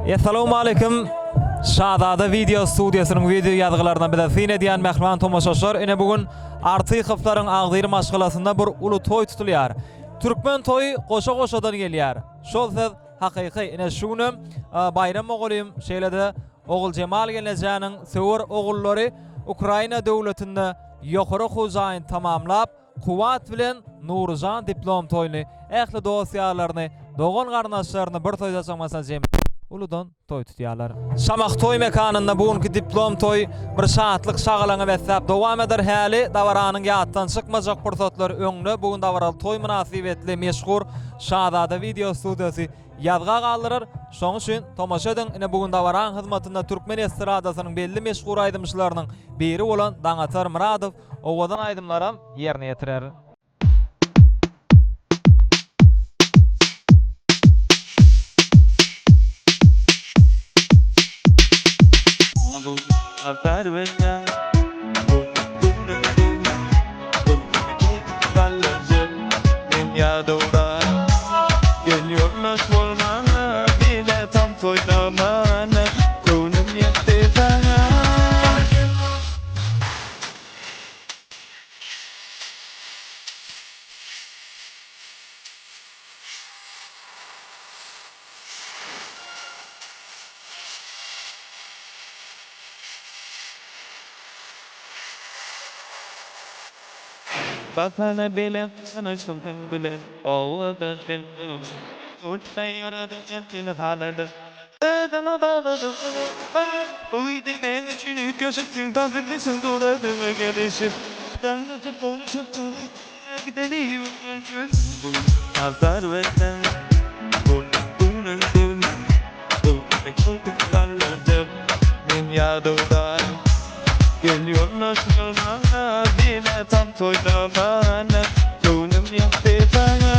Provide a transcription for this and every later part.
Essalawmaleýkim Şazada wideo studiýasynyň wideo ýazgylaryna bize syn edýän mähriban tomaşaçylar, ine bu gün Artykowylaryň agzybir maşgalasynda bir uly toý tutulýar. Türkmen toýy goşa-goşadan gelýär. Şol söz hakyky. Ine şu günem Baýram mugallym şeýle-de Oguljemal gelnejäniň söwer ogullary Ukraina döwletinde ýokary okuw jaýyny tamamlap, Kuwwat bilen Nuryjan diplom toýuny, ähli dost-ýarlaryny, dogan-garyndaşlaryny bir toý saçakmasa jemläp, uludan toý tutýarlar. Şamah toý mekanynda bu günki diplom toý bir şatlyk-şagalaňa besläp dowam eder. Häli dabaranyň ýatdan çykmajak pursatlary öňde. Bu gün dabaraly toý mynasybetli meşhur Şazada wideo studiýasy ýazga galdyrar. Şonuň üçin tomaşa ediň, ine bu gün dabaraň hyzmatynda türkmen estradasynyň belli meşhur aýdymçylarynyň biri bolan Daňatar Myradow owadan aýdymlaram ýerine ýetirer. Batana bile tanyşdym sen bilen Owadan sen Özüme bagladym Uydy men üçin üýtgeşiksin Tazyklysyň duradyma gelişip Danlaşyp konuşup Gidelim Azar versen Men ýadawdan Gelýorlar maňa Bile tans oýnamana Göwnüm ýetdi saňa.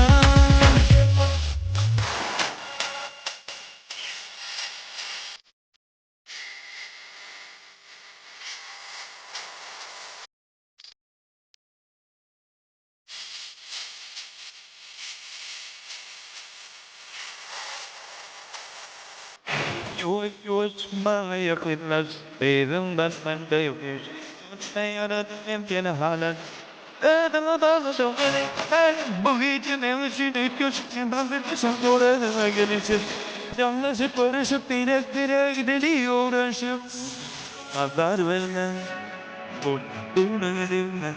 Ýuwaş-ýuwaş maňa ýakynlaş, Yzyňdan men-de ýuwaş. Ýaradym men seni halan. Özüňe baglaşan meni. Bu gije meň üçin üýtgeşik, Sen dans etmeseň göresim gelişip. Jaňlaşyp, görüşip, birek-birege gideli öwrenşip. Azar berme, göwnüme degme.